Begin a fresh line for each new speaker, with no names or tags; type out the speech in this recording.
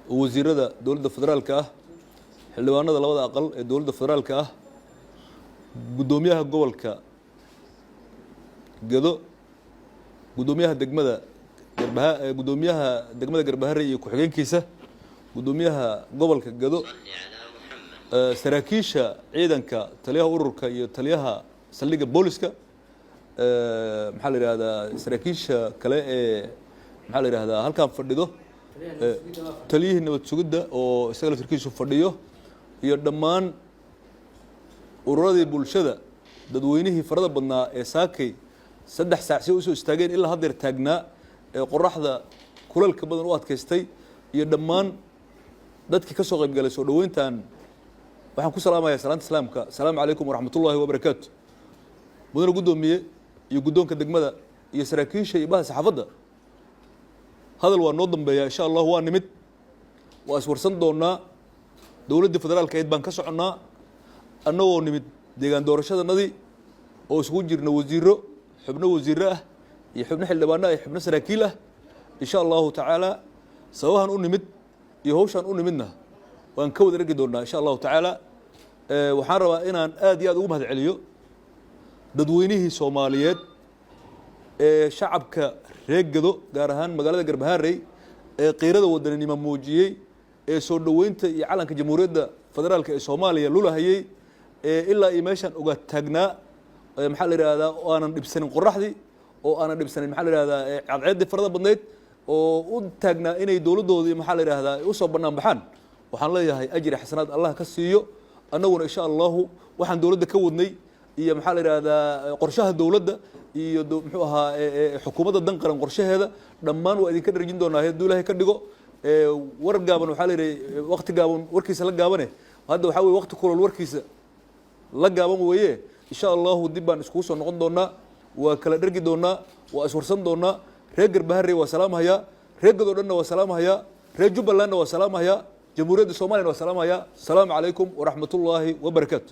Wasiirada dowladda federaalka ah, xildhibaanada labada aqal ee dowladda federaalka ah, guddoomiyaha gobolka Gedo, guddoomiyaha degmada Garbaha, guddoomiyaha degmada Garbaharey iyo ku-xigeenkiisa, guddoomiyaha gobolka Gedo, saraakiisha ciidanka, taliyaha ururka iyo taliyaha saldhigga booliska, maxaa la yidhahdaa, saraakiisha kale ee, maxaa la yidhahdaa, halkan fadhido, taliyihii nabad sugidda oo isaga laftirkiisu fadhiyo, iyo dhammaan ururadii bulshada, dadweynihii farada badnaa ee saakay 3 saac si usoo istaageen ilaa haddeer taagnaa ee qoraxda kuleelka badan u adkaystay, iyo dhammaan dadkii ka soo qayb galay soo dhoweyntan, waxaan ku salaamayaa salaanta Islaamka: asalaamu calaykum waraxmatullaahi wabarakaatu. Mudane guddoomiye iyo guddoonka degmada iyo saraakiisha iyo baha saxaafadda, hadal waa noo dambeeyaa, insha Allah. Waa nimid, waa iswarsan doonaa. Dowladdii federaalka ayd baan ka soconnaa, annagoo nimid deegaan doorashadanadii oo isugu jirna wasiiro, xubno wasiiro ah iyo xubno xildhibaano ah iyo xubno saraakiil ah. Insha Allahu tacaala, sababahan u nimid iyo hawshaan u nimidna waan ka wada regi doonaa, insha Allahu tacaala. Waxaan rabaa inaan aad iyo aad ugu mahad celiyo dadweynihii Soomaaliyeed ee shacabka reer Gedo, gaar ahaan magaalada Garbaharey, ee qiirada wadaninimo muujiyey, ee soo dhoweynta iyo calanka Jamhuuriyadda Federaalka ee Soomaaliya lulahayey, ee ilaa iyo meeshaan uga taagnaa, maxaa la yidhahdaa, oo aanan dhibsanin qoraxdii, oo aanan dhibsanin, maxaa la yidhahdaa, cadceeddii farada badnayd, oo u taagnaa inay dowladdoodii, maxaa la yidhahdaa, usoo bannaan baxaan. Waxaan leeyahay ajri xasanaad Allah ka siiyo. Annaguna, insha Allahu, waxaan dowladda ka wadnay iyo, maxaa la yidhahdaa, qorshaha dowladda iyo muxuu ahaa, xukuumadda dan qaran qorshaheeda dhammaan waa idinka dharjin doonaa hadduu Ilaahay ka dhigo. War gaaban, waxaa la yidhi, waqti gaaban warkiisa la gaabane. Hadda waxaa weye waqti kulol warkiisa la gaaban weeye. Insha Allahu, dib baan iskugu soo noqon doonaa, waa kala dhergi doonaa, waa iswarsan doonaa. Reer Garbaharey waa salaamhayaa, reer Gadoo dhanna waa salaamhayaa, reer Jubbalandna waa salaamhayaa, Jamhuuriyadda Soomaaliyana waa salaamhayaa. Asalaamu calaykum waraxmatullaahi wabarakaatu.